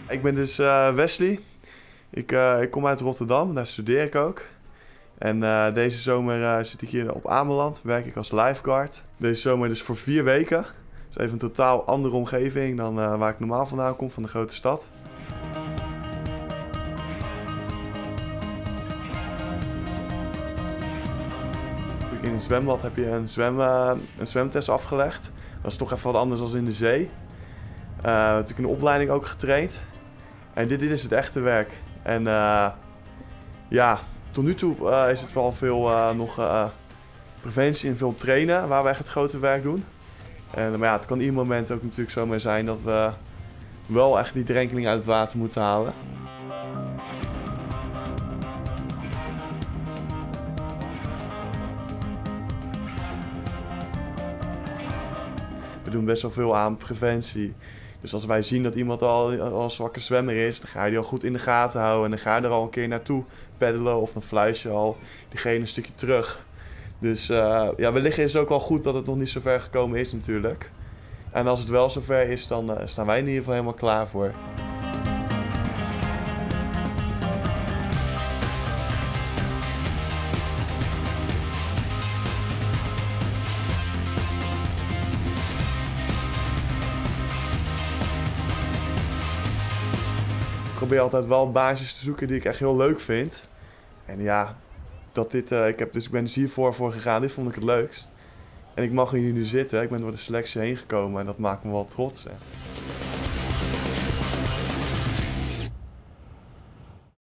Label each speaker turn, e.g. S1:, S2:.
S1: Ik ben dus Wesley. Ik kom uit Rotterdam, daar studeer ik ook. En deze zomer zit ik hier op Ameland, werk ik als lifeguard. Deze zomer dus voor 4 weken. Dus even een totaal andere omgeving dan waar ik normaal vandaan kom, van de grote stad. In het zwembad heb je een zwemtest afgelegd. Dat is toch even wat anders dan in de zee. Natuurlijk een opleiding ook getraind. En dit is het echte werk. En ja, tot nu toe is het vooral veel nog preventie en veel trainen waar we echt het grote werk doen. Maar ja, het kan ieder moment ook natuurlijk zomaar zijn dat we wel echt die drenkeling uit het water moeten halen. We doen best wel veel aan preventie. Dus als wij zien dat iemand al een zwakke zwemmer is, dan ga je die al goed in de gaten houden. En dan ga je er al een keer naartoe peddelen of dan fluis je al diegene een stukje terug. Dus ja, wellicht is het ook al goed dat het nog niet zo ver gekomen is natuurlijk. En als het wel zover is, dan staan wij in ieder geval helemaal klaar voor. Ik probeer altijd wel baantjes te zoeken die ik echt heel leuk vind. En ja, dat dit, ik ben dus hiervoor voor gegaan, dit vond ik het leukst. En ik mag hier nu zitten, ik ben door de selectie heen gekomen en dat maakt me wel trots. Hè.